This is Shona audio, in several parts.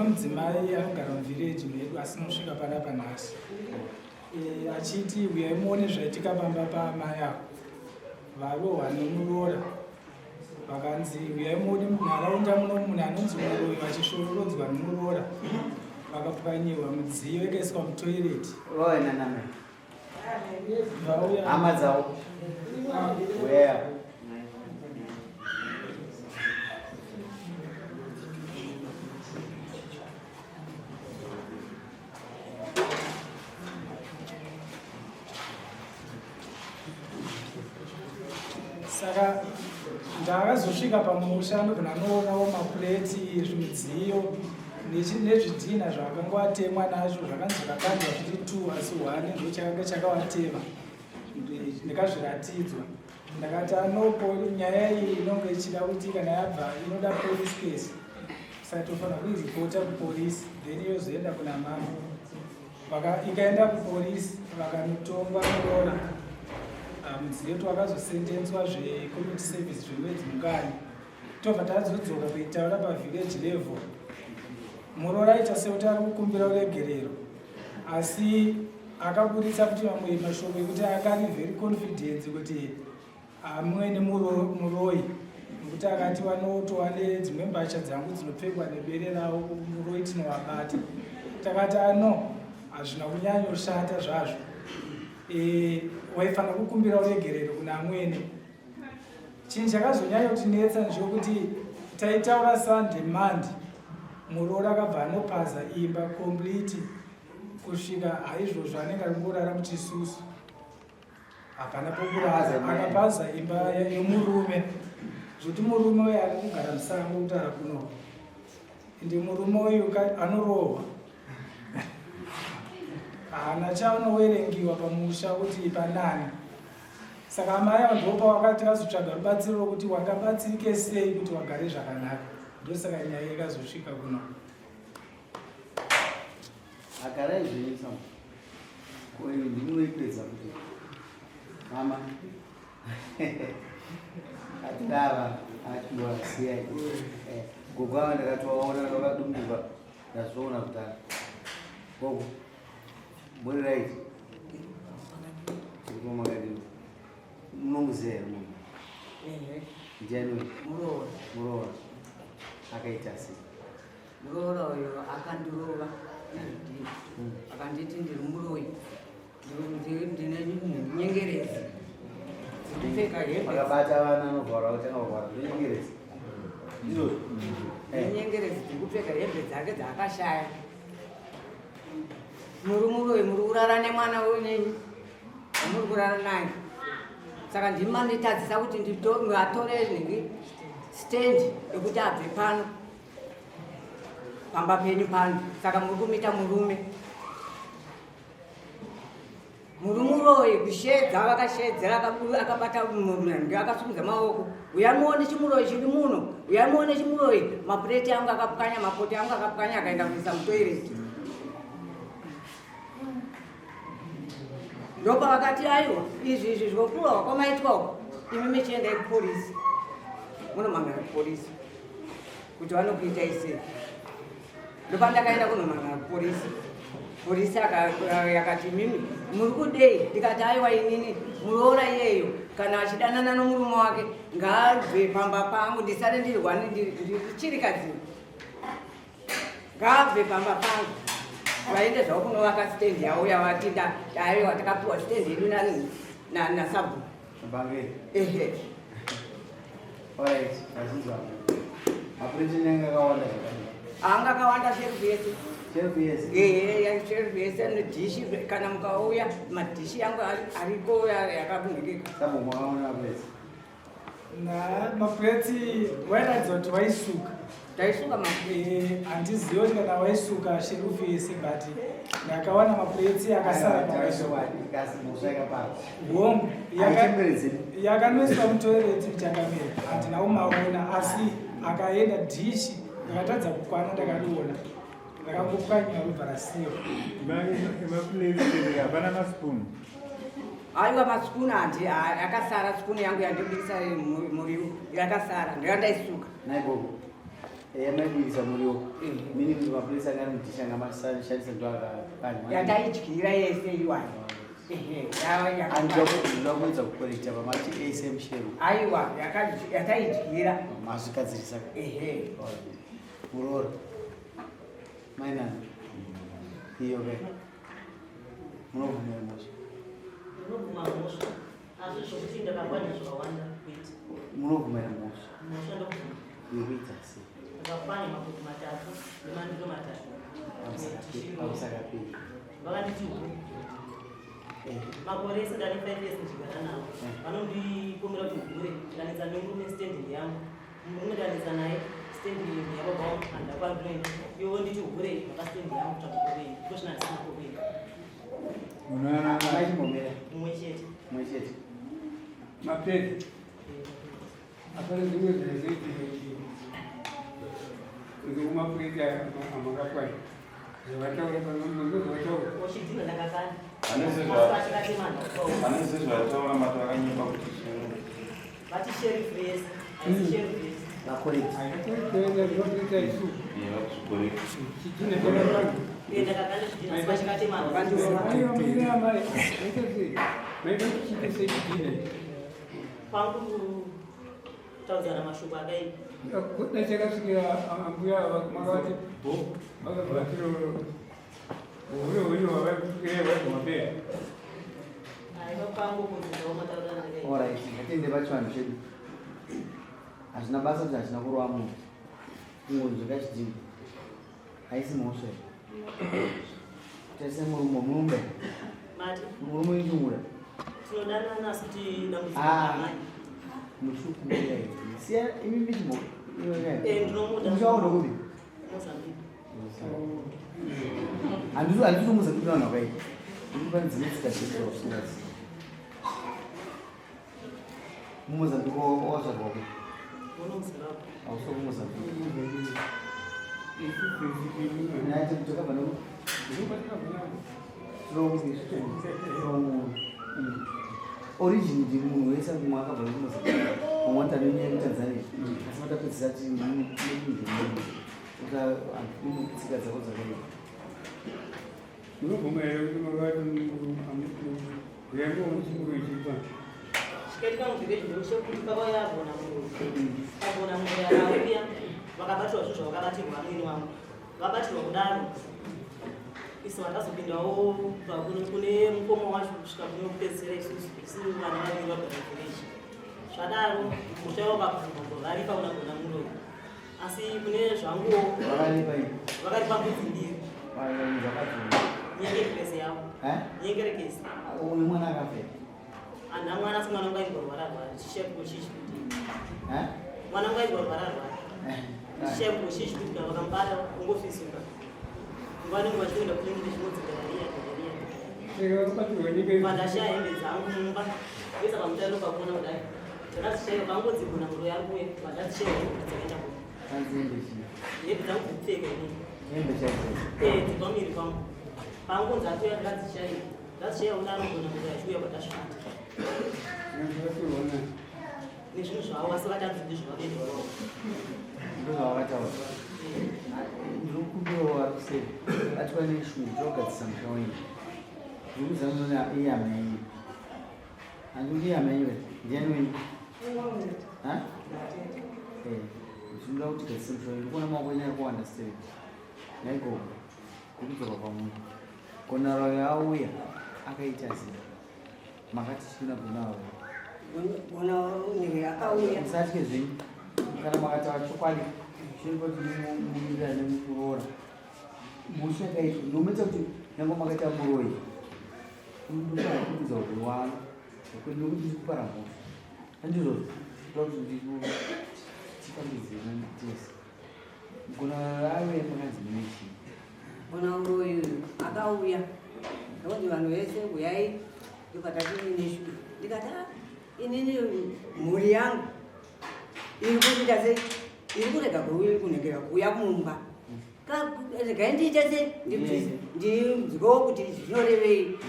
mudzimai anogara muvhireji medu asina kusvika panapa nhasi e, achiti uyai muone zvaitika pamba paamai avo varohwa nemuroora vakanzi uyai muone munharaunda muno munhu anonzi muroyi vachisvororodzwa nemuroora vakapwanyiwa midziyo ikaiswa mutoireti hama dzavo wea Saka ndakazosvika pamusha ndobva ndanoonawo mapureti, zvimidziyo nezvidhina zvakanga watemwa nazvo zvakanzi zvakakandwa zviri two asi one ndochakanga chakavatema ndikazviratidzwa ndakati anopo nyaya iyi inonge ichida kuti kana yabva inoda police case saka tofanira kuiripota kupolice then yozoenda kuna mambo Ikaenda kupolisi vakanotongwa muroora ah, mudziyo twakazosentenswa zvecommunity service zvemwedzi mukani tobva tazodzoka kuitaura pavillage level muroora aita sekuti ari kukumbira uregerero asi akaburitsa kuti vamwe mashoko ekuti akari very confidence kuti Amwene muroyi nokuti akati vanotova nedzimwe mbatya dzangu dzinopfekwa nebere ravo muroyi tinovabata. Takati ano ah, hazvina kunyanyoshata zvazvo. E, waifanira kukumbira uregerero kuna amwene. Chinhu chakazonyanyotinetsa ndechekuti taitaura Sunday Monday muroora akabva anopaza imba complete kusvika haizvozvo anenge ari kungorara muchisusu. Hapana pokuraza akapaza imba yomurume zvekuti murume uyo ari kugara musango kutaura kuno ende murume uyu anorohwa haana chaanowerengiwa pamusha kuti panani saka amai avo ndopa wakati vazotsvaga rubatsiro rwokuti wangabatsirike sei kuti wagare zvakanaka ndosaka nyaya ikazosvika kuno Agarai zvenyu sam. Ko iyo ndinoipedza kuti mama atidava achimboasiya eh, gogo ava ndakatovaona vakadumbuka ndazoona kudhara gogo muri right tiripo makadini munomuziva here munhu ndiani uyu muroora muroora akaita sei Muroora uyo akandirova nezvidhina akanditi ndiri muroyi ndine nyengerezi dzekupfeka hembe akabata vana anovhara kutanga kuvhara nyengerezi ndizvozvo eh. nyengerezi dzekupfeka hembe dzake dzaakashaya muri muroyi muri kurara nemwana wenyu wamuri kurara naye saka ndimi manditadzisa kuti atore nhingi stand yekuti abve pano pamba penyu pano saka muri kumita murume muri muroyi kushedza vakashedzera akabata akasumudza maoko uya muone chimuroyi chiri muno uya muone chimuroyi mapureti angu akapwanya mapoto angu akapwanya akaenda kuisa mutoireti ndopavakati aiwa izvi izvi zvokurohwa kwamaitwa uko imi mechiendai kupolisi munomangana kupolisi kuti vanokuitai sei ndopandakaenda kunomangana kupolisi polisi akati mimi muri kudei ndikati aiwa inini muroora iyeyo kana achidanana nomurume wake ngaabve pamba pangu ndisare ndirwani ndichirikadzii Ngaabve pamba pangu vaende zvavo kunovaka stand yavo yavati aiwa takapiwa stand yedu nasabhuku. Ehe. Anga akawanda sherufu yese. Sherufu yese. Ehe, sherufu yese nedhishi kana mukauya madhishi yangu ariko yakabungika. Sabhuku makaona pese. Mapureti wairatidza kuti waisuka. Taisuka mapureti. Eh, handizivi kuti kana waisuka sherufu yese but ndakawana mapureti akasara hongu yakanoiswa mutoireti chakamera handina kumaona asi akaenda dhishi ndakatadza kukwana ndakariona Rakangopwanywa robva rasiwa. Hapana maspoon. Aiwa maspoon handi akasara spoon yangu yandibikisa muriwo yakasara ndanga ndaisuka. Nai gogo. Yamaibikisa muriwo, meaning kuti mapurisa anga ari mudhishi anga mashandisa ndo akapanywa. Yataidyira yese iwayo. Ehe, Andinoda kuedza kukorekta pamati asm shero. Aiwa, yataidyira. Mazvigadzirisa. Ehe. Muroora mainani iyo ke munobvumira mhosva? Ndinobvuma mhosva, asi zvokuti ndakapwanya zvakawanda kuita. Munobvumira mhosva? Mhosva ndobvuma. Yekuita sei? Ndakapwanya mapoto matatu nemandiro matatu. Pamusakapei? Vakanditi hure. Makore ese ndane 5 years ndichigara navo, vanondipomera kuti hure. Ndikanetsa nemurume, standing yangu, murume ndanetsa naye, standing yababa wangu handakwandoenda, ivo nditi hure vakastendi yangu kutsvaga kwekuenda iko zvino handisina kwekuenda. Maichimbomira. Mumwe chete. Mumwe chete. Mapedzi apane zvimwe zvinozoitika ngekumapurisa amakapwanya zvavataura panondo zvavataura. Ochidhina ndakakanda. Ane Achikatemana. Ane sezvataura mati vakanyepa kuti chino. Vati sheriff vese, haisi sheriff vese. Vakoreti. Mapurisa isu. Vakuzvikoreka. Chidhina chakapanga. Ndakakanda chidhina asi vachikatemana. Amai, maita kuchiite sechidhina. Kwangu kutaudzana mashoko akaipa. Dai chakasvikira ambuya makavati bo vakabva tiro hure hwenyu hwavaikutukirai vaigomapera. Aiva kwangu kunzirawo mataurirano akaipa. Alright, ngatiende pachivanhu chedu. Hazvina basa kuti hazvina kurova munhu, kungonzveka chidhina haisi mhosva here? Tarise murume, murume. Mati? Murume wenyu. Tinodanana, asi kuti dambudziko Ah. ramai. Muchikumira here? Siya imi michimbo. Eh, ndinomuda. Muchaona kupi? Mozambique. Handisi kumozambique vanhu vakaita ndiri pane dzimwe tsika chedu usingazi mumozambique wazvarwa ku Muno muZimbabwe. Hausi kumozambique. Nyaya yekuti takabva neku from origin, ndi munhu wese mumwe akabva nekumozambique, mumwe vanoti anonyanya kuTanzania, asi matapedzisa ti tsika dzako dzakaita. Munobvuma here kuti makavati uyange muchimuro ichipa? Chikaitika muvhireji ndechekuti pavauya agona munhu, agona munhu akauya, vakabatirwa zvinhu zvavakabatirwa amwene wangu. Vabatirwa kudaro, isu vakazopindawo kubva kune mukoma wacho kusvika kune kupedzisira, isusu isu vana vaviri vabva muvhireji. Zvadaro musha wakabvuma kubva varipa kuna gona muroyi, asi kune zvanguwo. Vakaripa ini? Vakaripa mbudzi mbiri. Zvakabvuma. Nyengerekezi yavo. Nyengerekezi. Uyu mwana akafa? Handina mwana, asi mwana wangu aingorwara rwara, chishepo chichikuti mwana wangu aingorwara rwara, chishepo chichikuti kana vakamubata ungofisuka nguva nenguva, chinoenda kuchinenge chinodzingariya gariya. Saka vakabatirwa nyika. Vandashaya hembe dzangu mumba vesa pamutariro pakuona kudai, ndakadzishaya pangodzigona muro yangu uye vandadzishaya hembe dzakaenda kuno. Hanzi hembe chii? Hembe dzangu dzekupfeka inini. Hembe chaidzo? Eh, dzibva muviri kwangu, pangonzi atoya ndakadzishaya, ndadzishaya unaro gona muro yachiuya kwandasvata. Vakabatirwa nani? Nezvinhu zvavo, asi vatanzi ndizvo vakaita vavo. Ndozvavakataura. Ndiri kukumbirawo vari kuseri atiwa neshungu togadzisa musha wenyu. Ndiri kuzanona iyama yenyu, handikuti iyama yenyu ndiani wenyu? Ha? Eh, ndinoda kuti gadzise musha wenyu. Ndikuona maoko enyu ari kuwanda sei naigogo kukudzoka kwamuri. Gonaro auya akaita sei? Makati china gonaro? Gona akauya. Musatye zvenyu kana makataura chokwadi, chinopa kuti mumirira nemuroora. Mhosva yakaitwa ndomuita kuti nyange makaita muroyi, ndokuudza kuti wano nekuti ndiri kupara mhosva, handizvozvo? Ndoda kuti tifambidzire tese. Gona rave makanzi mune chii? Gona uroyi akauya nokuti vanhu vese uyai, ndikatati neshu, ndikati, "Ah, inini mhuri yangu iri kuita sei? Iri kurega kunengera kuuya mumba. Regai ndiite sei, ndinzwewo kuti zvinorevei."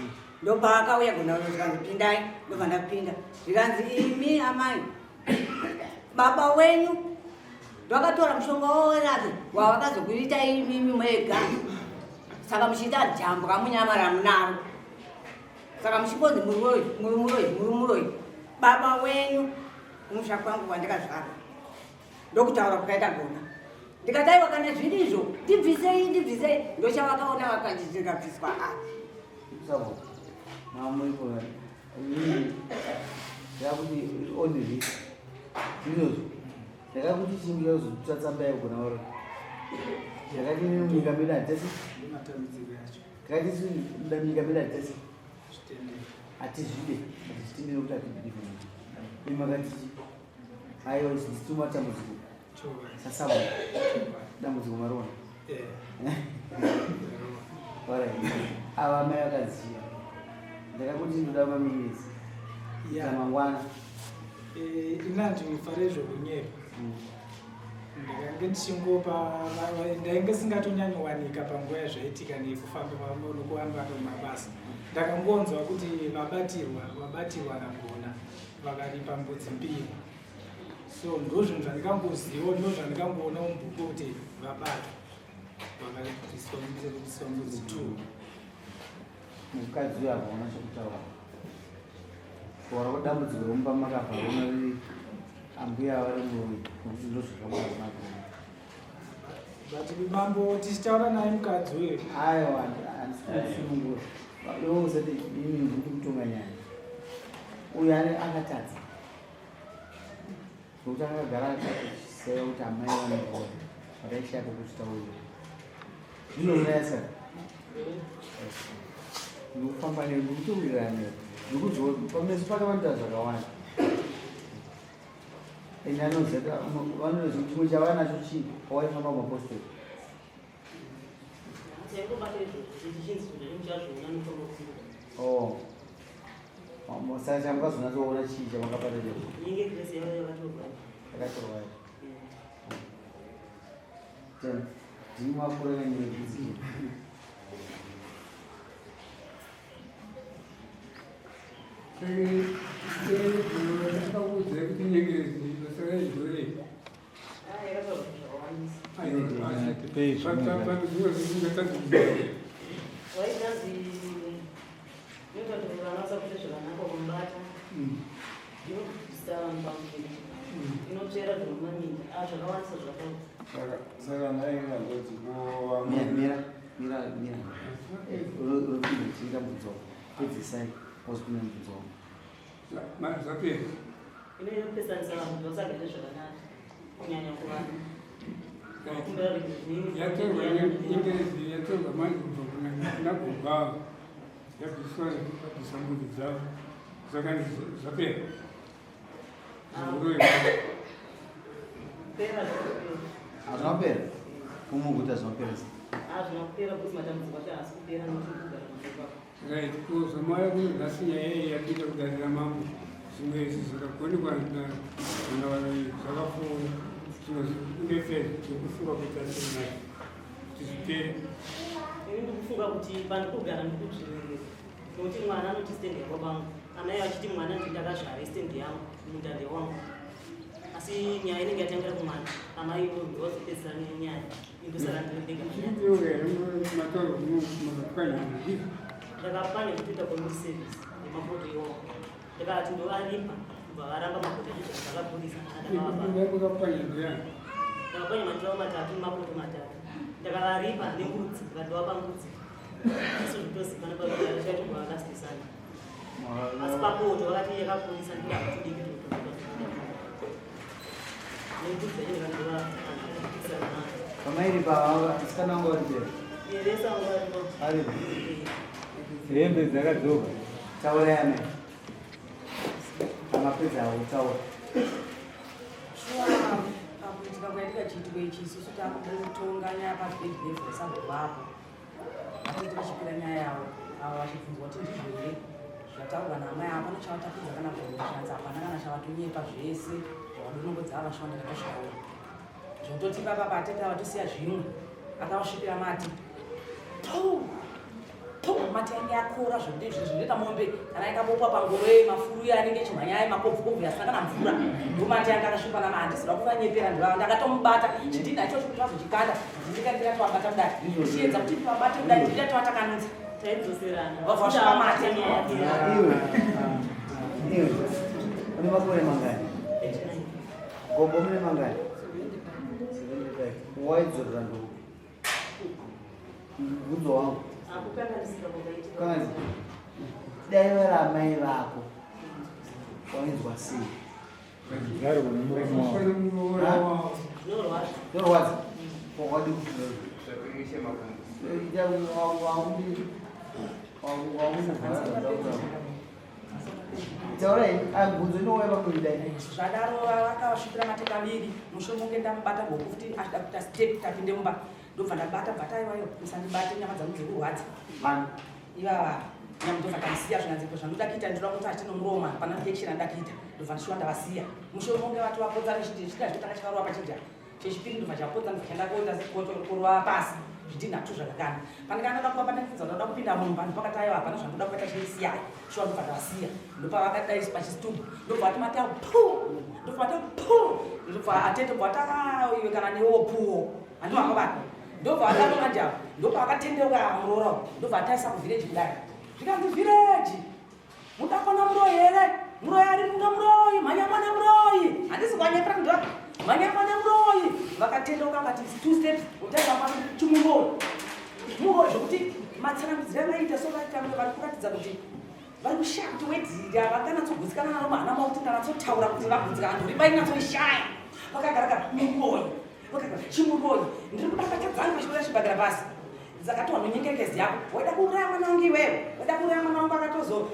Ndopaakauya gona, zvikanzi, "Pindai." Ndobva ndapinda, zvikanzi, "Imi amai, baba wenyu Ndwakatora mushonga wawerapi wawakazokuita imimi mwega. Saka muchiita jambwa munyama ramunaro. Saka muchingonzi muroyi, muri muroyi, muri muroyi. Baba wenyu kumusha kwangu kwandakazvarwa. Ndokutaura kwakaita gona. Ndikati aiwa kana zviri izvo ndibvisei ndibvisei ndochavakaona vakanzi ndikabviswa ah. Sabo. Mamwe ipo. Inini ndakuti on risk. Ndizvozvo. Ndakakuti chinhu chazotsva tsamba yako na uri. Ndakati munyika medu hatisi. Matambudziko acho. Ndakati munyika medu hatisi. Zvitendero. Hatizvide. Hatizvitendere kuti hatibelieve. Imi makati aiwa ndisu matambudziko. Chokwadi. Sasabo. Dambudziko mariona. Eh. Alright. Ava mai vakaziva. Ndakakuti ndoda maminitsi. Yeah. Mangwana. Eh, ini handifare zvokunyepa. Ndakange ndichingopa ndainge singatonyanyowanika panguva yazvaitika nekufamba nokuhamba mabasa. Ndakangonzwa kuti vabatirwa vabatirwa nagona vakaripa mbudzi mbiri. So ndozvinhu zvandikangoziva ndozvandikangoona mubhuku kuti vabatwa vakaripiswa mbudzi 2. Mukadzi uyo akaona chekutaura. Kuora kwedambudziko romumba makabva rona riri ambuya vari muroyi nokuti ndozvakabuda kuna. But mambo tichitaura naye mukadzi uyo Aiwa, handisi kumusunungura. Iwe usati ini ndiri kutonga nyaya. Uyu ane akatadza. Nokuti akagara akaseva kuti amai vanoroya vakaishaya pekuzvitaurira. Ndinouraya saka. Ndikufamba newe, ndikutowirirana newe. Ndikuziva pameso pake vanoita zvakawanda. Ende anoziva vanoziva chimwe chavanacho chii pawaifamba mapostori. Taingobata izvozvo tichinzi zvinhu muchazviona nofamba kufunga. Oh. Saka chamukazonatsoona chii chamakabata chacho? Inenge grace yavo yakatorwa. Yakatorwa. Ten. Ndini makore nenyaya. Ndakakuudzai kuti nyengerezi basa raidhorei. Ah, yakatorwa zvakawandisa. Pane zvimwe zvisingatadzi. Waitanzi inoita kuti vana vasakuite zvakanaka kumubata. Inobvisa vanhu pamuviri. Inotsvera zvemumaminda. Ah, zvakawandisa zvakatorwa. Saka nhai hanzvadzi ko Mira, vamwe mira, mira, mira. Uripinda chiita mubvunzo. Pedzisai wozopinda mubvunzo. Zvapera. Inopesanisa vanhu kuti vasagare zvakanaka. Kunyanya kuvana. Kumbira Yatorwa nyengerezi yatorwa manje kubva kuna gogo avo. Yabviswa yabvisa mbudzi dzavo. Saka zvapera. Zviroyi. Pera zvakapera. Hazvina kupera? Kumuguta zvinopera sei? Hazvina kupera because matambudziko acho haasi kupera nokuti kugara mazova. Right, ko zvamauya kuno nhasi nyaya iyi yapinda kudare ramambo. Zvimwe izvi zvakagonekwa navaroyi zvakapfuura. Zvimwe uneferi yekufunga kuita sei nayo kuti zvipere. Ini ndikufunga kuti pandikugara ndikudzvinyirira nokuti mwana anoti stendi yababa vangu, amai vachiti mwana ndi ndakazvara istendi yangu, munda ndewangu. Asi nyaya inenge yatangira kumwana, amai ivo ndovazopedzisira nenyaya, indosara ndiri ndega panyaya. Zvichitiwo here matauro makapwanya ndizvo. Ndakapwanya zvekuita community service nemapoto iwawo, ndikati ndovaripa kubva varamba mapoto acho zvakabudisa ndakavapa. Makapwanya ndiyani? Ndakapwanya mandiro matatu nemapoto matatu, ndakavaripa nembudzi, ndikandovapa mbudzi. Isu zvitozivana pachaitwa last Sunday. Asi papoto vakati yakapurisa ndida kutidiki nembudzi dzacho ndikandova. Pamairi pa asikana vangu vari mberi. Yeresa ngwaripo. Aripo. Hembe dzakadzoka. Taurai amai. Amapedza avo taura. Shuwa pakuitika kwaitika chiitiko ichi isusu takuda kutonga nyaya pabed level sabhuku vatoti vachipira nyaya yavo avo vachibvunzwa kuti ndizvo here zvataurwa naamai hapana chavatapinza kana bvunzva hapana kana chavatonyepa zvese zvavadonongodza avashawa ndakatosvikaona zvototi papa pateta vatosiya zvimwe akavasvipira mati tu. Pu mate yange akora zvekuti izvi zvinoita mombe kana yakabopwa pangoro yemafuru iye anenge echimhanya aye makobvukobvu asina kana mvura. Ndomate yange akasvipa nama handisi kuda kuvanyepera ndivava ndakatomubata chidhinha ichocho kuti vazochikanda ndikandira tovabata kudai ndichiedza kuti ndivabate kudai ndida tovatakanudza taidzoserana vabva vasvipa mate. Iwe iwe une makore mangani? Gogo mune mangani? 75. Waidzorera nduku. Mubvunzo wangu. Kanzi dai vari amai vako wainzwa sei? Zvinorwadza. Wadi Taurai, mubvunzo inouya pakuidai. Zvadaro vakasvipira mate kaviri mushure mokunge ndamubata gogo futi achida kuita step tapinde mumba ndobva ndabata bva taiwayo musandibate nyama dzangu dziri kurwadza ivava nyama ndobva ndamusiya zvinanziko zvandoda kuita ndinoda kuti achiti nomuromo hapana action andoda kuita ndobva ndishuwa ndavasiya mushure monge vati vapotsa nechidhina chekutanga chakarova pachidya chechipiri ndobva chapotsa ndobva chaenda koita kurova pasi zvidhinha tu zvakakana pandanga ndoda kuva pandandibvunza ndoda kupinda mumba ndopakati aiwa hapana zvandoda kuita chinisiyai shuwa ndobva ndavasiya ndopavakadai pachisitubu ndobva vati mati avo pu ndobva vati pu ndobva atete ndobva vati ah iwe kana newo puwo handivakabata ndobva vadaro manje avo ndobva vakatendeuka muroora ndobva ataisa kuvhireji kudai zvikanzi vhireji mudakona muroyi here muroyi ari muno muroyi mhanya mwana muroyi handisi kwanyepera kundova mhanya mwana muroyi vakatendeuka vakati two steps utaisa mwana chimuroyi muroyi zvokuti matsanangudziro avaita so vaita vari kuratidza kuti vari kushaya kuti wedzira vakanatsogudzikana naro mahana mavo kuti ndanatsotaura kuti vagudzikana ndori vainatsoishaya vakagara muroyi vakagara chimuroyi ndiri kuda mbatya dzangu vachikuda chibhagara pasi dzakati wanonyengekezi yako waida kuuraya mwana wangu iwewe waida kuuraya mwana wangu akatozo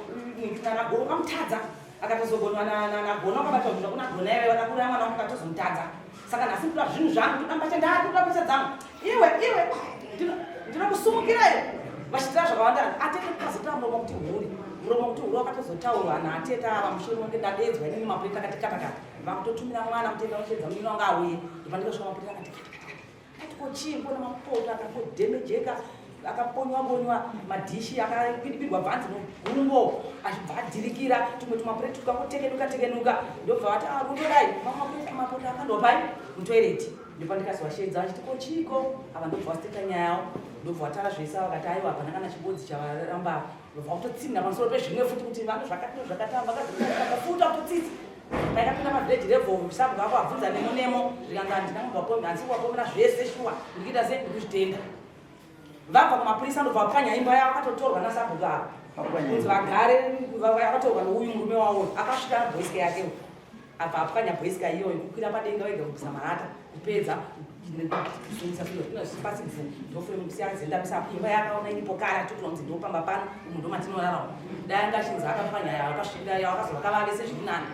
nagona ukamutadza akatozogonwa nagona ukabata zvinhu kuna gona iwewe waida kuuraya mwana wangu akatozomutadza saka nhasi ndoda zvinhu zvangu ndoda mbatya ndati ndoda mbatya dzangu iwe iwe ndinokusumukira iwe vachitira zvakawanda atete kazotaura muromo kuti hure muromo kuti hure wakatozotaurwa naatete ava mushure monge ndadedzwa inini mapurisa akati katakata vakutotumira mwana mutenda unoshedza munini wanga auye ndopandikasvika mapurisa akati katakata ati ko chii mbona mapoto akangodhemejeka akaponywa ponywa madhishi akakwidibirwa bvanzi nogumbo achibva adhirikira tumwe tumapureti tukangotekenuka tekenuka ndobva vati ah rundodai mamwe mapoto akandopai mutoireti ndopandikazovashedza vachiti ko chiiko ava ndobva vasiteta nyaya yavo ndobva vatara zvese vakati aiwa hapana kana chibodzi chavaramba ndobva kutotsinha pamusoro pezvimwe futi kuti vano zvakati zvakatamba vakafuta kutotsitsa ndakapinda pavillage level sabhuku ako abvunza nemo nemo zvikanzi handina munhu handisi kuwapomera zvese shuwa ndikuita sei ndikuzvitenda vabva kumapurisa ndobva vapwanya imba yavo akatotorwa nasabhuku ava kunzi vagare akatorwa nouyu murume wavo akasvika nabhoisika yake abva apwanya bhoisika iyoyo kukwira padenga wega kubvisa marata kupedza kusungisa zvinhu pasi bvu ndofure kusiya zendamisa imba yakaona iripo kare atotora kunzi ndopamba pano umu ndomatinorarama dai anga achinzi akapwanya yawo akasvika yawo akazovaka vave sezviri nani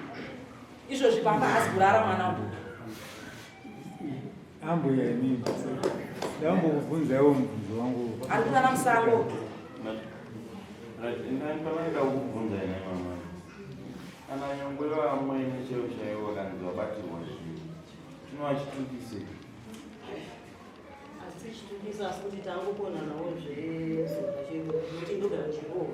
izvozvi pamba haasi kurara mwana uyu ambuya inini ndambokubvunzaiwo mubvunzo wangu ari kurara musango panoida kukubvunza ine mama kana nyangwe vamwene chaivo chaivo vakanzi vabatirwa zvinhu chinovachitukise asi chitukiso asi kuti tangopona nawo zvezuva chedu nokuti ndogara muchiroho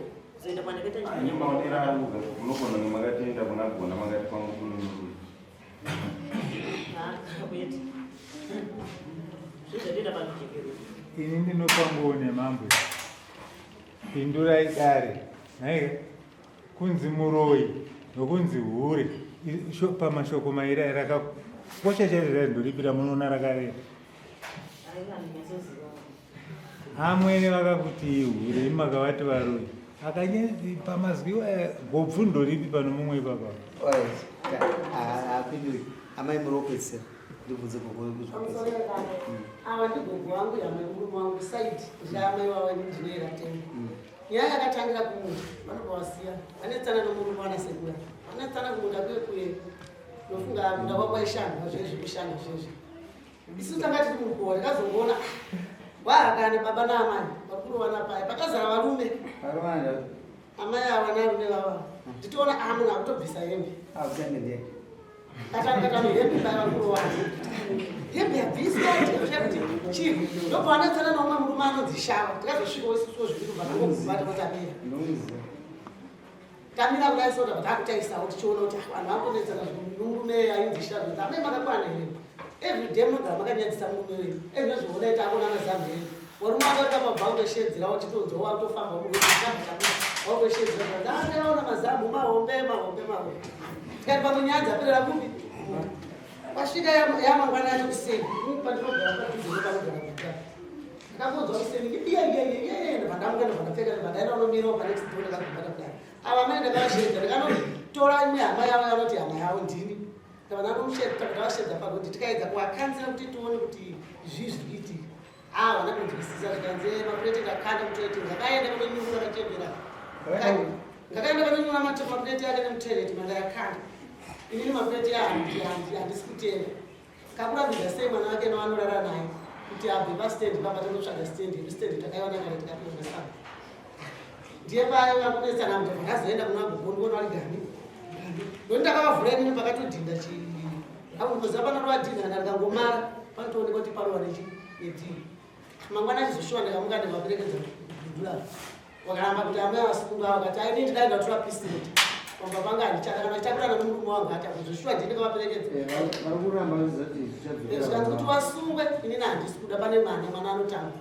zoenda kwandakaita ane maonero angu munogona kunge makatoenda kuna gona makati kwangu kune murume kwete zvezvatoenda pazvijekero ini ndinopanguwo nemambo pindurai dare nhaika kunzi muroyi nokunzi hure pamashoko mairi aya rakakosha chaizvo chaizvo ndoripira munoona rakareba aiwa ndinyasoziva amwene vakakuti hure imi makavati varoyi akanye pamazwi aya gobvu ndoripi pano mumwe ipapa Apinduri. Amai muri wopedzisira. Ndibvunze gogo Pamusoro yekare ava ndigogo wangu yamai murume wangu saidi zvaamai wavo ndinoera tengo nyaya yakatangira kumunda vanobva vasiya vanetsana nomurume vanasekura vanetsana kumunda kuye kuye nofunga munda kwakwaishandwa zvezvi kushanda zvezvi isu tanga tiri murukowa tikazongoona wahakane baba naamai vari kurovana paya pakazara varume Varume amai ava narume vava titoona a munhu akutobvisa hembe akutange ndiye. Katano katano hembe paya vakurowana. Hembe yabviswa tikazosvika kuti chii ndopavanotsana neumwe murume anonzi Shava. Tikazosvikawo isusuwo zviviri kubva tangobva tamira. Tamira kudai so tabva takutaisawo tichiona kuti ah, vanhu vakunetsana murume ainzi Shava. Amai makakwana here? Every day munogara makanyadzisa murume wenyu. Ezvinozviona ita akonana zamu here? Varume vakaita mabva kutoshedzera wachitonzwa wakutofamba wakutoshedzera ndakaona mazamu mahombe mahombe mahombe tikati pamwe nyaya dzaperera kupi kwasvika yamangwana yacho kuseni pandinogara padhuze nepanogara kuta ndakangonzwa kuseni iyaiyaiyaiya ndobva ndamuka ndobva ndapfeka ndobva ndaenda kunomirawo panext door ndakagumata kudai ava mai ndakavashedza ndakanotora imwe hama yavo yanoti hama yavo ndini ndabva ndanomushedza pakuti tikaedza kuvakanzira kuti tione kuti zvii zviri kuitika Ah, vana kunzwisisa zvikanzi eh, mapureti ndakanda mutoilet ndakaenda kunonyura kachembera. Ndakaenda kunonyura mapureti ake nemutoilet mandayakanda. Inini mapureti handisi kutenda. Kakurambidza sei mwana wake noanorara naye kuti abve pastand papa tonotsvaga stand yedu stand takaiwana kare tikapinda samba. Ndiye paiva kunetsana kuti ndakazoenda kuna gogo ndikuona vari gani. Ndokuti ndakavavhura inini pakatodhinda chi akungoziva panorovadhinda kana rikangomara panotoonekwa kuti parova nechi nedhii. Mangwana achizoshuwa ndikamuka ndikavaperekedza kudhura. Vakaramba kuti amai vasunga vakati ai ini ndidai ndatora peace note. Pamba panga handichada kana chichakurana nomurume wangu hati akuzoshuwa ndini ndikavaperekedza. Eh, vari kuramba vachizoti zvichadzokera. Zvikanzi kuti wasungwe inini handisi kuda pane mwana mwana anotamba.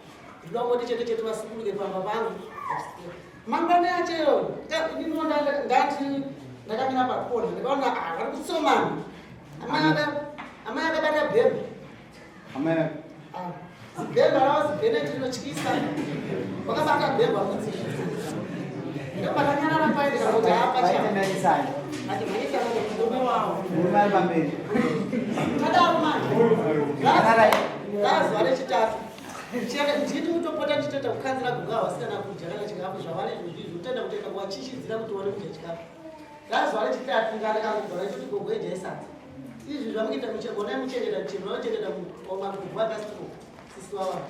Ndoda kungoti chete chete vasukuruke pamba pangu. Mangwana yacho iyoyo ininiwo ndati ndakamira pakona ndikaona ah, vari kutsomana. Amai akabata bhebha. Amai ah, zibhebha rava zibheneti rinotyisa. Vakabata bhebha kudzi. Ndopakanyarara paye ndikangoti hapa cha. Ati mhanyisana nemurume wavo. Murume ari pamberi. Tadaro manje. Razuva rechitatu. Ndini kutopota ndichitoita kukanzira guga vasikana kudya kana chikafu zvavari izvozvi izvi kutenda kutoita kuvachichidzira kuti wane kudya chikafu. Razuva rechitatu ngarikangobva rachiti gogo idyai sadza. Izvi zvamukuita muchego onai muchengeta muchero vanochengeta magogo akastroke sisi wavana.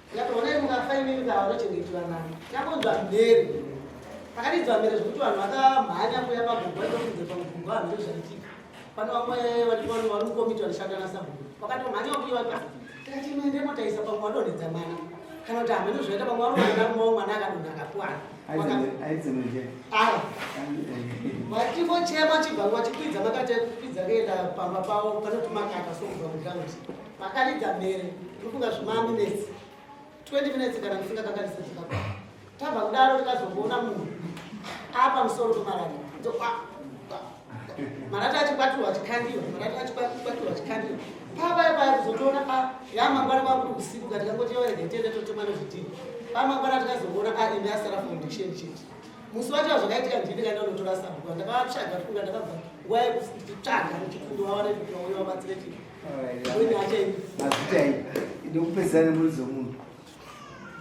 Ndikati onai mukafa imimi ka vanochengetiwa nani. Takonzwa mhere. Pakaridzwa mhere zvekuti vanhu vakamhanya kuuya pagogo vaitokunze pagogo hameno zvaitika. Pane vamwe vari mukomiti vanoshanda nasabhuku vakatomhanya kuuya vati tikati inoende motaisa pamwe wadonhedza mwana kana kuti hameno zvaita pamwe warowana mumwe mwana akadonha akakuwana aya vachingochema chibva vachikwidza makati kwidza kuenda pamba pavo panoti makaka so kubva muground vakaridza mhere ndofunga zvimaminetsi 20 minutes kana ndisingakanganise dzakakwana tabva kudaro tikazongoona munhu apamusoro pemarata marata achikwatirwa achikandiwa marata achikwatirwa achikandiwa pavaya paya kuzotoona a yamangwana kwakuti usiku ka tikangoti yoerege tiende totemwa nezvidhini pamangwana tikazoona a imi asara foundation chete musi wacho zvakaitika ndini kaenda unotora sabhuku ndakavatsvaga tikunga ndakabva nguva yekutsvaga ndichikundi wawane kuti vauya vabatsire chii Mazita iyi ndokupedzisa nemuridzo wemunhu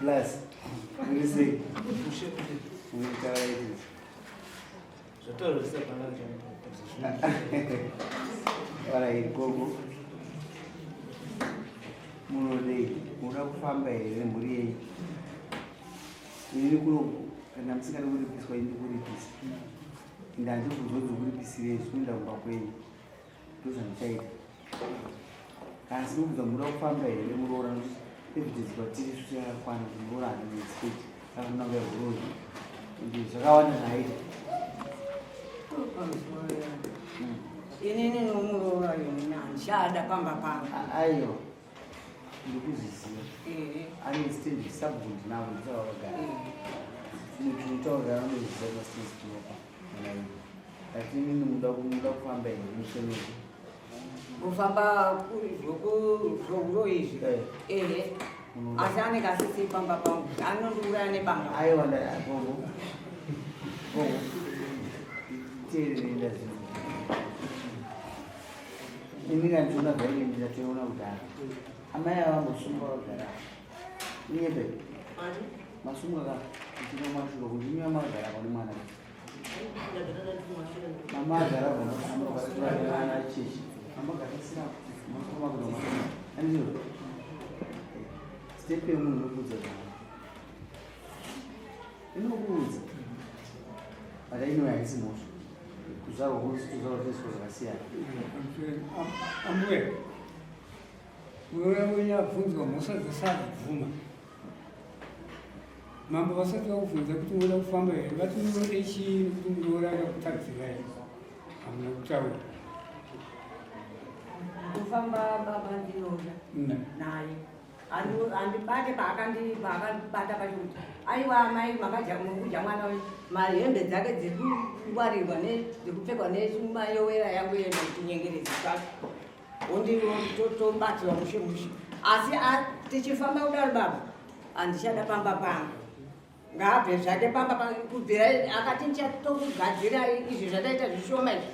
plus muri sei Alright, gogo munodei munoda kufamba here nemhuri yenyu inini kuno kana musingadi kuripiswa ini ndikuripisa ende handibvunzwa kuti kuripisirei zvinoenda kumba kwenyu ndozvandichaita kana siri kubva muda kufamba here muroora nokuti evidence kwatiri isusu yakakwana kuti muroora haana respect saka munanga yehuroyi ende zvakawanda zvaaita inini nomuroora ini handichada pamba pangu aiwa ndikuzviziva ane stand sabhuku ndinavo ndisavakagara muchitaurira anoziva mastands tinopa Ati inini muda muda kufamba here muchenezi? Kufamba zvouro izvi. Eh. Ehe. Asi anenge asisi pamba pangu. Anondiuraya nebanga. Aiwa ndagogo. Gogo. Teerere ndazvinzwa. Ini kandiona zvainge ndatoona kudhara. Amai ava vambosungwa vagara. Inyepe. Masungwa ka. Ndino mashuka kuti inyama magara pane mwana. Mama agara vana chechi. Mama garisira makoma kuno makoma. Andizvo. Step yemunhu inokuudza zvana. Inokuudza. But anyway haisi mhosva. Kuzvarwa kuzvarwa tezvo zvakasiyana. Ambuya, muroora wenyu abvunzwa mhosva dzese adzibvuma. Mambo vasati vakubvunza kuti munoda kufamba here, vati munode chii nekuti muroora akakutadzirai, hamuna kutaura. Kufamba baba ndinoda naye andibate paakandibata pacho kuti aiwa amai makadya murikudya mwana wenyu mari hembe dzake dzekungwarirwa nedzekupfekwa nemayowera yangu yenda kutinyengeredzi kwacho onditobatirwa mushe mushe asi tichifamba kudaro baba handichada pamba pangu ngaabve zvake pamba kubvira akati ndichatokugadzira izvi zvataita zvishoma izvi.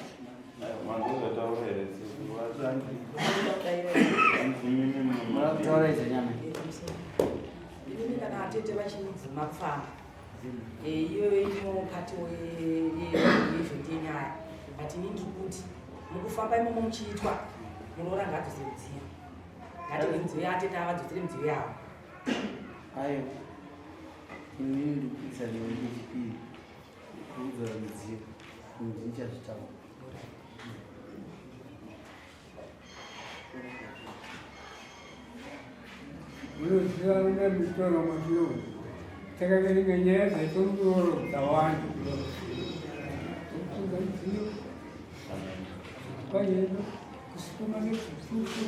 Inini kana atete vachidzima kufamba iyoyo inokati yeevent yenyaya, but ini ndiri kuti mukufamba imomo muchiitwa munoora ngaadzose mudziyo, ngatenge midziyo yaatete avadzosere midziyo yavo. Ayo, inini ndikuisa newe ndechipiri kuudzora midziyo, ndichazvitaura. Munoziva nemutoro matino takaverenga nyaya dzaitongororo dzawanda kutunga midziyo kwayedu kusupermarket kusuku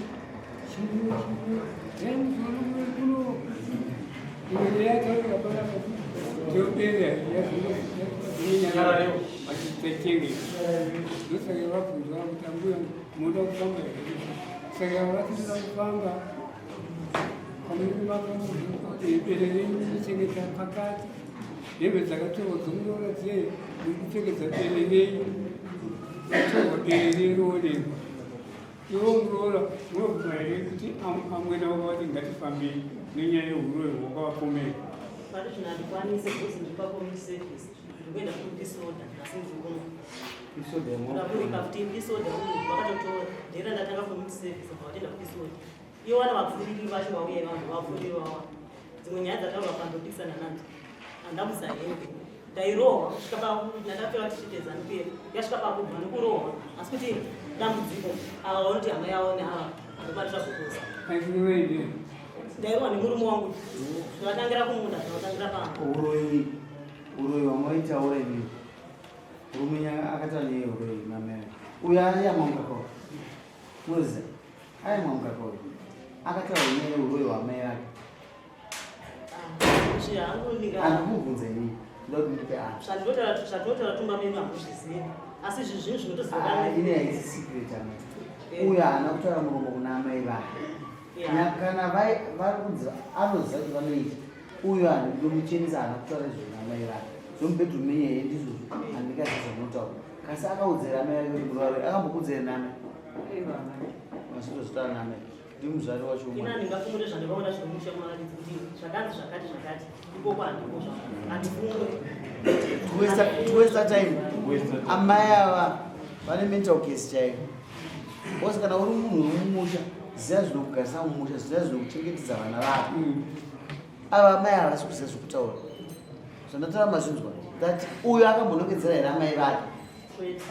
chimwe chimwe then kuno imwe nyaya taurika panapa tiyopera yazvinonyarara ndosaka vabvunzwa kuti ambuya munoda kufamba here, saka vatinoda kufamba pamunenge mafamba bere renyu munochengeta pakati, hembe dzakatorwa dzomunoona dziye muri kupfekedza bere renyu, vatorwa bere reroonekwa. Iwo muroora unobvuma here kuti amwene wako vati ngatifambei nenyaya yeuroyi hwakavapomera? Pari zvino handikwanisi because ndiri pacommunity service, ndiri kuenda kupeace order asi ndiri kuno ndakuripa kuti peace order uyu vakatotora ndera ndatanga community service bva vatenda kupeace order. Ivo vana vapfuriri vacho vauya, vanhu vapfuriri vawa dzimwe nyaya dzataurwa pandopikisana nadzo, handamusa hembe, ndairohwa kusvika ndakapera tichite ZANU PF yasvika pakubva nekurohwa, asi kuti dambudziko ava vanoti hama yavo neava ndobatira kukosa. Airoende. Ndairohwa nemurume wangu, zvavatangira kumunda, zvavatangira pamba. Uroyi, uroyi wamaitaura imini, murume akataura nyaya yeuroyi mamera uyo ayamwa mukaka uyu, munoziva ayamwa mukaka uyu akataura nyaya yeuroyi hwamai vake. Zvihangu ndinga Handikubvunza inini, ndoda kuti ndipe anhu. Zvatinotaura tumba menu hamuzvizivi, asi izvi zvinhu zvinotozivikanwa. Ine haisi secret ama uyo haana kutaura muromo kuna amai vake. Kana vari kunzi anoziva kuti vanoita uyo ndomuchenesa, haana kutaura izvo kuna amai vake. Zvomubedroom menyu here ndizvozvo, handingaziva zvamunotaura, kasi akaudzera amai vake kuti murware akambokuudzera namai masitozvitaura namai ndimuzvari wacho. Ina handingafungure zvandakaona zvinomusha maratidzi kuti zvakanzi zvakati zvakati ikoko, handiko handifunge. Tuwaste time, amai ava vane mental case chaiyo, because kana uri munhu uri mumusha, ziva zvinokugarisa mumusha, ziva zvinokuchengetedza vana vako. Ava amai ava vasi kuziva zvokutaura. Zvandataura mazvinzwa that uyo akambonongedzera here amai vake? Kwete.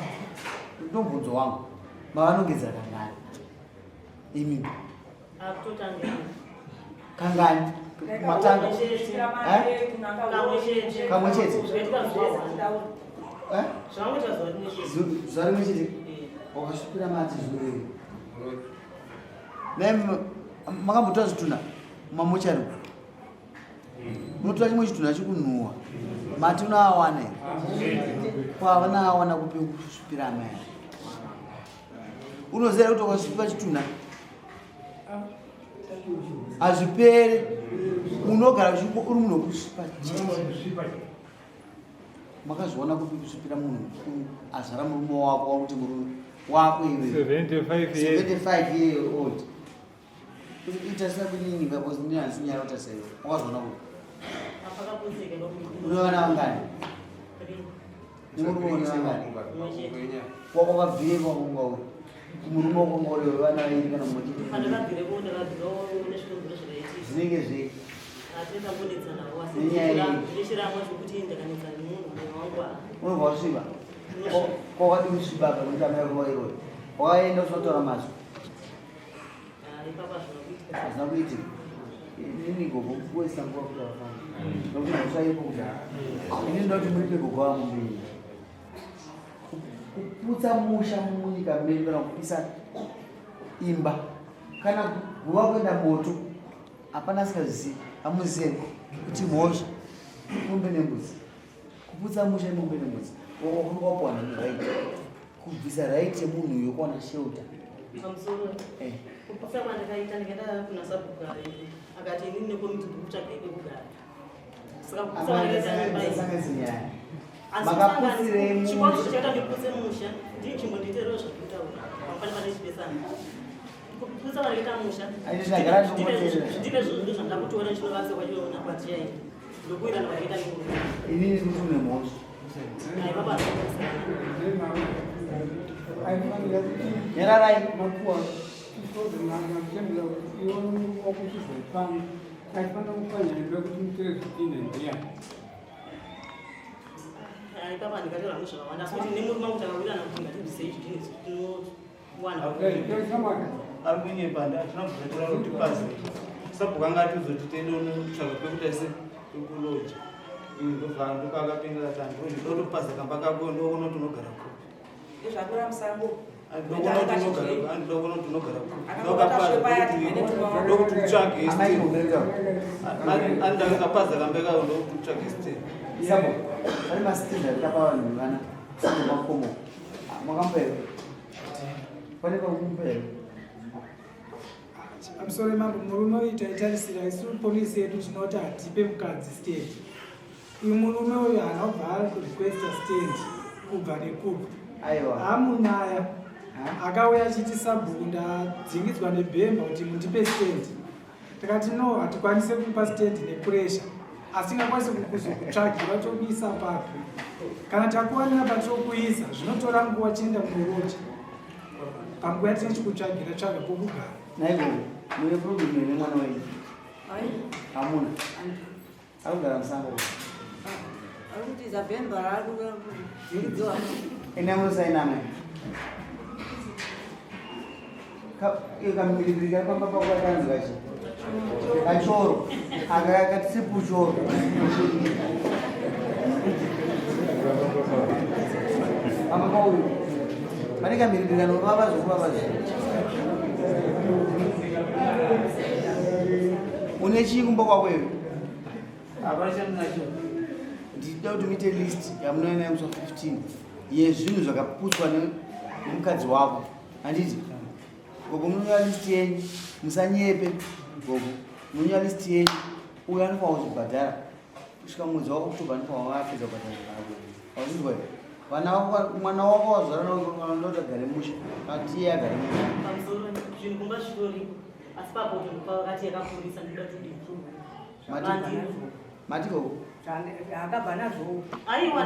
Ndomubvunzo wangu, mavanongedzera kangani imi? Akutotangira. Kangani matanga? Eh? Kamwe chete. Kamwe chete? Zvaitika zuva one. Eh? Zvangoita zuva rimwe chete. Zuva rimwe chete wakasvipira mati zurei nai makambotora zvitunha mumamochari, unotora chimwe chitunha chikunhuhwa mati unoawana here? Kwavana awana kupi kusvipira amai aya? Unoziva kuti wakasvipa chitunha hazvipere, unogara uri munhu wekusvipa chete. Makazviona kupi kusvipira munhu mukuru azvara murume wako, wakuti murume wako iwe? 75 years. 75 year old. Itarisa kunini because ndini handisinyara kutarisa iwe. Wakazviona kupi? Apakaputsika. Une vana vangani? Nemurume une vangani? Wako wakabvire kwakunga uri kumurume wako nga uri vana vairi kana mumwe chete? Pandakabvireko ndakabvirawo nezvikonzero zvakaitika. Zvinenge zvei? Atendangonetsanawo asi Nenyaya yei? nechiramwa chokuti ndakanetsana nemunhu mwoyo wangu Unobva wasviba. Ko wadii kusviba apa nekuti amai vako vairoya? Wakaenda usina mazwi? Ipapa hazvina kuitika. Hazvina kuitika. Inini gogo kuwesa nguva kuti vafamba. Nokuti mhosva iripo kudhara. Inini ndinoti muripe gogo vangu mbiri. Kuputsa musha munyika medu kana kupisa imba kana guva kuenda moto hapana asingazvizivi hamuzivi kuti mhosva mombe nembudzi kuputsa musha imombe nembudzi wakuwana right kubvisa right yemunhu uyo kuwana shelter. Pamusoro Eh. kuputsa kwandakaita, ndikaenda kuna sabhuku akati inini nekomiti ndiri kutsvaga kwekugara, saka kuputsa kwandakaita nyumba iyi Sanganisi nyaya. Asi Makaputsirei musha? Chikonzero chaita ndiputse musha ndii, chimbonditeerero zvandikutaura, pamufane pane chipesana. Kuputsa kwandakaita musha Aiti zvagara ndinokuteerera. ndine zvinhu zvandakutoona chinovakisa kwachiona kwatichaita ndokuwirana kwandakaita nemurume. Inini ndiri kuti une mhosva. Ai baba. Aifanira kuti Nyararai. Mapuwa nakuchembera kuti iwe wakuchizopano aifanira kupanya imba kuti mutore zvidhina ndiyani. Ai baba, ndikataura hangu zvakawanda, asi kuti nemurume wangu takawirana kuti ngatibvisei zvidhina izvi tinowana. Ari kunyepa, hatina kubvira kuti pazi sabhuku anga atizoti tiende unotsvaga pekuti aise pekuloja. Ndobva ndopakapinda ati androji ndotopaza kamba kako, ndoona kuti unogara kupi. Ezvakura musango. Ndokuona kuti unogara kupi. Akangobata shepa yake, ine tumaoko. Ndokuti utsvage. Amai, mubereka. Andakapaza kamba kako, ndokuti utsvage stand. Sabo, pane mastand akapa vanhu vana sango makomo. Makamboera? Pane pakumboera? Pamusoro mambo, murume uyu taitarisira isu polisi yedu tinoti hatipe mukadzi stand. Uyu murume uyu haana kubva ari kurequesta stand kubva nekubva. Aiwa. Amunaya akauya achiti, "Sabhuku, ndadzingidzwa nebhemba kuti mundipe stand." Takati, "No, hatikwanise kupa stand nepressure, asi tingakwanise kuzokutsvagira tokuisa papi. Kana takuwanira patinokuisa, zvinotora nguva chienda kunoroja panguva yatinenge chikutsvagira tsvaga pokugara." Naivo, mune problem here mwana wenyu? Hamuna. Akugara musango. Ari kutiza bhemba raari kudzingidziwa. Enda munosaina amai. Iyo kamhiripiri kari pamba pako kakanzi kachi. Kachoro. Aka kati sepuchoro. Pamba pauyu. Pane kamhiripiri kanovava zvokuvava zve. Une chii kumba kwako iwe? Hapana chandinacho. Ndinoda kuti muite list yamunoenda nayo musi wa 15 yezvinhu zvakaputswa nemukadzi wako, handiti? Gogo, munonyora list yenyu, musanyepe. Gogo, munonyora list yenyu. Uyo anofanira kuzvibhadhara kusvika mwedzi waOctober, anofanira wapedza kubhadhara zvako. Wazvinzwa here? Vana vako, mwana wako wazvara ndokuti agare musha, kana iye agare musha. Pamusoro, zvinhu kumba zvitoripo, asi papo vakati yakapurisa, ndinoda kuti Mati, mati gogo. Akabva nazvo. Aiwa.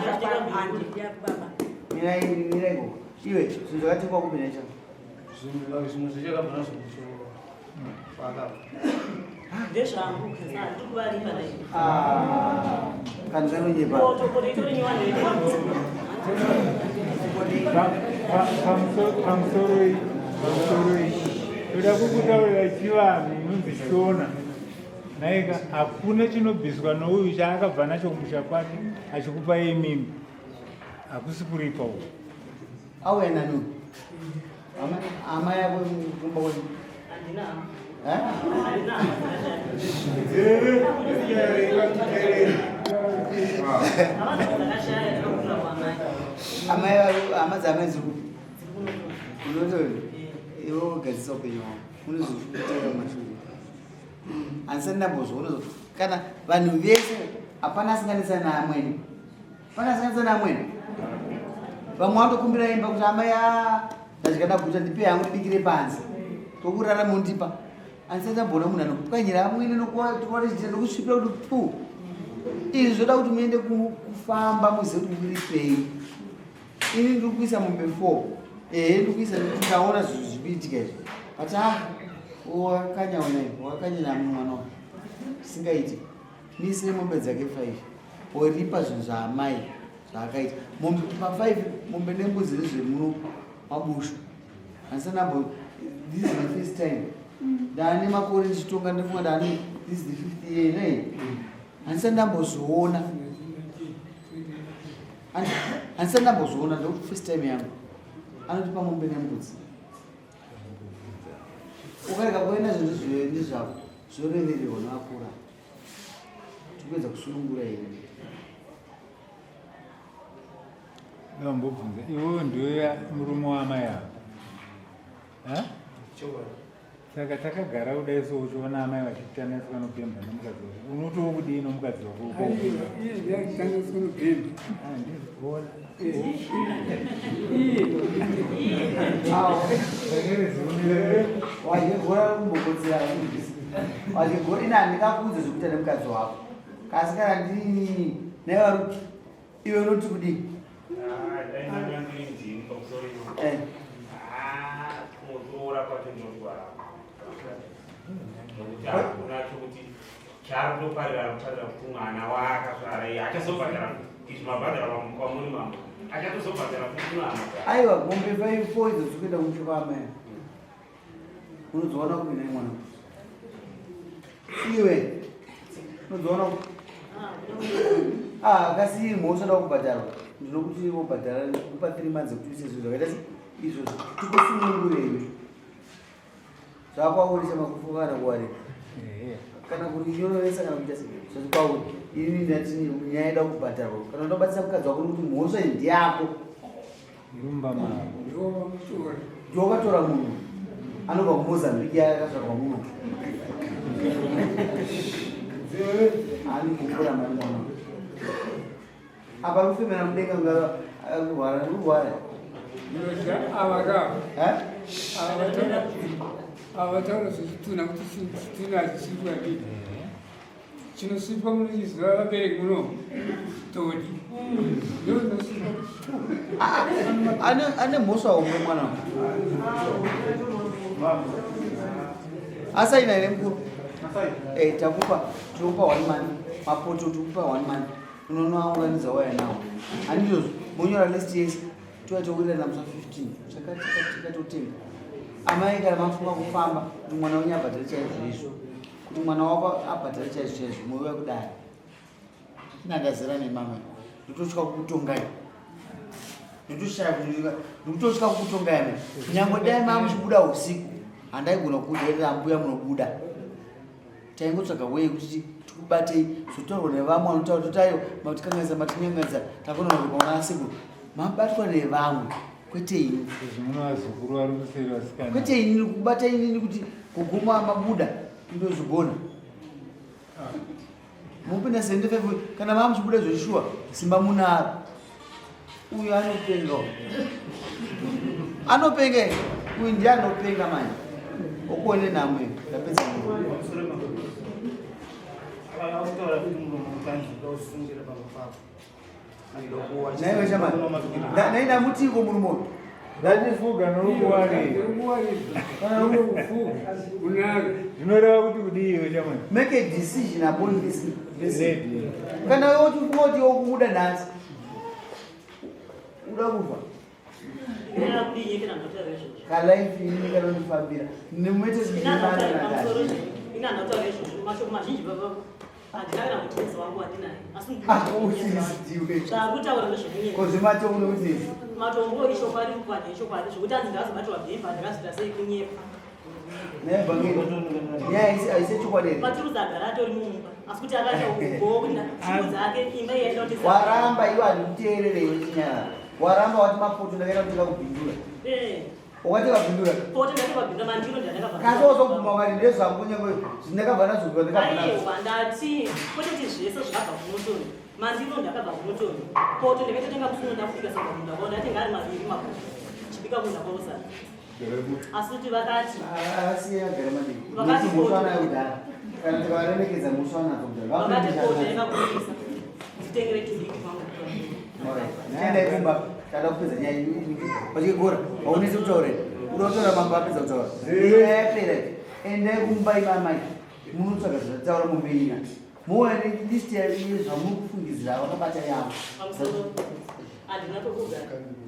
Baba. Mirai, mirai gogo. Iwe, zvinhu zvakatekwa kupi necha? Zvinhu zvichakabva nazvo kwakabva. Ndezvangu, handiri kuvaripa nai. Kanhu kanonyepa. Poto itori nyowani. Pamusoro iyi, toda kukutaurira chivanhu inonzi Shona. Naika, hakuna chinobviswa nouyu chaakabva nacho kumusha kwake achikupa imimi. Hakusi kuripa uku. Auya nani? Ama yako kumba kwenyu? Handina. Eh? Handina. Havana dzakashaya, dzakakura kwamai. Amai vako, hama dzaamai dziri kupi? Unotori iwe wogadzisa upenyu hwako, unozozvitera mumashure. Handisati ndambozviona kana vanhu vese hapana asinganetsani naamwene, pana asinganetsani naamwene. Vamwe vanotokumbira imba kuti, "Amai, a ndadya ndaguta, ndipe hangu ndibikire panze tokurara mundipa." Handisati ndamboona munhu anopwanyira amwene nokusvipira kuti pu. Izvi zvoda kuti muende kufamba muzive kuti muripei. Ini ndiri kuisa mombe 4, ehe, ndiri kuisa nekuti ndaona zvinhu zviri kuitika izvi, but ah, wakanya wena, wakanyira mwana wake singaiti. Misire mombe dzake 5, oripa zvinhu zvaamai. Zvaakaita mombe pa5, mombe nembudzi ndezvemuno mabushu. Handisanambo, this is the first time ndaane makore ndichitonga, ndifunga ndaane, this is the fifth year nei, handisati ndambozviona, handisati ndambozviona, ndo first time yangu anotipa mombe nembudzi. Ukarega kuenda zvinhu ndezvako zvorevererwa nevakura, tikuedza kusunungura here? Ndambobvunza, iwewe ndiwe murume waamai ava? Saka takagara kudai so, uchiona amai vachitandaswa vanopemba nomukadzi wako, unotowo kudii nomukadzi wako? Iye ndiye achitandaswa nopemba. Handizviona. Wachigora kumbokotsera, wachigora. Ina handingakuudze zvekuita nemukadzi wako, kasi kana ndini naivari, iwe unoti kudii? Eh. Kuroora kwacho ndinotwara nokuti hakuna chokuti chaari kutoparira, ari kuparira kuti mwana waakazvara iye achazobhadhara izvi, mabhadhara kwamuri mambo, achatozobhadhara futi kuna hama dzake. Aiwa, mombe 5, 4 idzo dzikuenda kumusha kwaamai, unodziwana kupi nai mwana iwe? Unodziwana kupi? Ah, kasi mhosva da kubhadharwa, ndinokuti wobhadhara, kupa 3 months ekuti uise zvinhu zvakaita se izvozvo, tikusunungurei. Zvakwauri chamakufu kana kuwarira kana kurinyororesa kana kuita sei, zvati kwauri. Ini ndati nyaya ida kubhadharwa, kana unobatsira mukadzi wako, nokuti mhosva iyi ndiyako. Irumba mavo. Ndiwo wakatora munhu anobva kuMozambique, akazvarwa muno, ani kukura mari mwana apa rufemera mudenga, kurwara kurwara. Ava ka ava vataura zvechitunha, kuti chitunha hachisvikwa dii, chinosvikwa munochiziva vabereki muno, todi ndo inosvikwa. Ane mhosva homwe mwana asaina here mukuru? Eh, takupa, tinokupa one month mapoto, tikupa one month, unonoaunganidza waya nawo, handizvozvo? Monyora list yese, toya towirirana musa 15 chakati chakati chakatotenga. Amai, kana mafunga kufamba kuti mwana wenyu abhadhare chaizvo izvo, kuti mwana wako abhadhare chaizvo chaizvo, mouya kudai inandazera nemamwe, ndototya kukutongai, ndotoshaya kuti ndikutotya kukutongai me. Nyange dai maa muchibuda usiku, handaigona kukuderera mbuya munobuda, taingotsvaga wei kuti tikubatei. Zvotaurwa nevamwe vanotaura kuti aiwa, matikanganisa, matinyangadza, takonona kupaona asekuru mabatwa nevamwe, kwete ini. Zvimwe vazukuru vari kuseri, vasikana. Kwete inini kubata inini kuti kuguma mabuda ndozvigona. Mupinda 75 kana maa muchibuda zveshuwa, simba munaro. Uyu anopenga uyu. Anopenga here? Uyu ndiye anopenga manje, okuone nhamo iyo ndapedza. Akutaura kuti muromo ukanzi usungira pamba pako. Naiwe chamani, nai ndamutiko murume uyu. Ndakufuga norukuwarira. Kana unokufuga unaro. Zvinoreva kuti kudii iwe chamani? Make a decision upon this person. Lady. Kana iwe uchifunga kuti iwe kubuda nhasi uda kufa Ndinoda kudii kana ndotaura izvozvo? Kalife ini kanondifambira nemuite. Ina ndotaura izvozvo, mashoko mazhinji baba handina kana mutinesi wangu wandinaye, asi Usisidiwe. Zvakutaura ndezvekunyepa. Kozvematongo nekuti Matombo ichokwadi, kukwadi ichokwadi, zvokuti anzi ndakazobatirwa bhemba, ndakazoita sei, kunyepa. Nyaya haisi chokwadi here? Maturuzi agara atori mumba, asi kuti akaita ugowo kuti shungu dzake imba iyaida kuti Waramba iwe, handikuteerere iwe, chinyarara. Waramba, wati mapoto ndakaenda kutenga kubhindura. Eh. Wakati kabhindura? Poto ndakabva mandiro, ndandakabva. Kasi wazobvuma ukati ndezvangu, kunyange zvindakabva nazvo, ndakabva nazvo. Aiwa, ndati kwete kuti zvese zvakabva kumutoni. Mandiro ndakabva kumutoni, poto ndakatotenga musi ndafika, saka munda kwao ndatenga ari maviri mapoto, chibika kunda kwausara, asi kuti vakati Asiye agare madii. Vakati Mhosva anayo kudhara, kana tikavaremekedza, mhosva anadzo kudhara. Vakati poto yakabudisa nditengere tudiki kwangu. Tiendai kumba, tada kupedza nyaya. Vachigora haunisi kutaura, uda kutaura, mambo apedza kutaura, nyaya yapera. Endai kumba, imamai munotsvaga zvataura mumeina. Mouya nelist yezvamuri kufungidzira vakabata yavo. Pamusoro handina pekugara.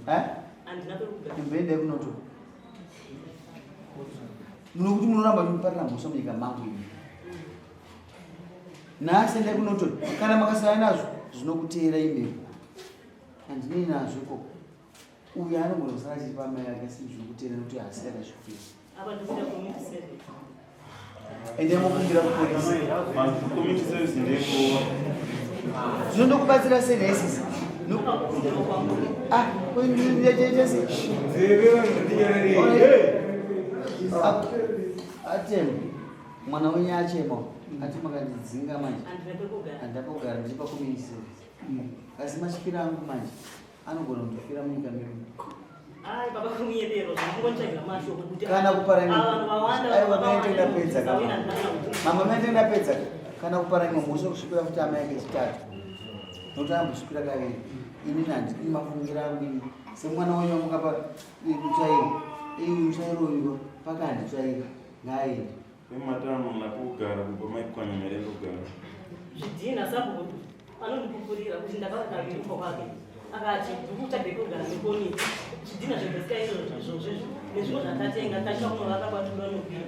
Eh? Handina pekugara. Imboendai kunoto. Munokuti munoramba muchiparira mhosva munyika mangu ini. Nhasi endai kunoto. Kana makasaya nazvo zvinokuteera imhepo. Handinei nazvo ikoko. Uyu anogona kusara achipa amai ake asi zvinokuteera nekuti haasi akazvipira. Apa ndikuita community service. Ende mokumbira kupolisi. Community service ndeyekuwa. Zvinondokubatsira sei nhai sisi? Ah, kuendaita sei? Atema. Mwana wenyu achema. Ati makandidzinga manje. Handina pekugara. Handina pekugara ndichipa community service. Asi matyira angu manje anogona kundofira munyika medu. Ai baba kunyebero zvakungotsvagira mashoko kuti Kana kupara ava vanhu vawanda Aiwa maite ndapedza vakawanda, kama. handina kuti- Mama maite ndapedza kana kupara imwe mhosva kusvikira kuti amai ake chitatu. Nokuti ambosvikira kaviri. Ini handidi mafungira angu ini. Semwana wenyu wamukapa mutsvairo. Iyi mutsvairo uyu paka handitsvaira. Ngaaende. Pematano nakugara kubva maipwanya merendo kugara. Zvidhina sabhuku anondipupurira kuti ndakava kaviri kumba kwake akati ndikutsvage kugara nekomiti zvidhina zvebesika izvozvo nezvimwe zvatatenga tachiva kunovaka kwatudonobira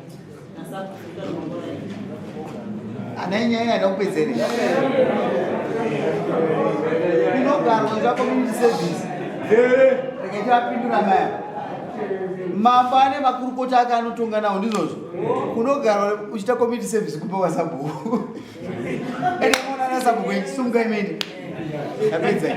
nasabhuku Ana inyaya yada kupedzere. Kunogarwa zva community service. Regai tivapindura maya. Mambo ane makurukota ake anotonga nawo ndizvozvo. Kunogarwa uchiita community service kumba kwasabhuku. Ende muona ana sabhuku echisunga imene. Yapedza.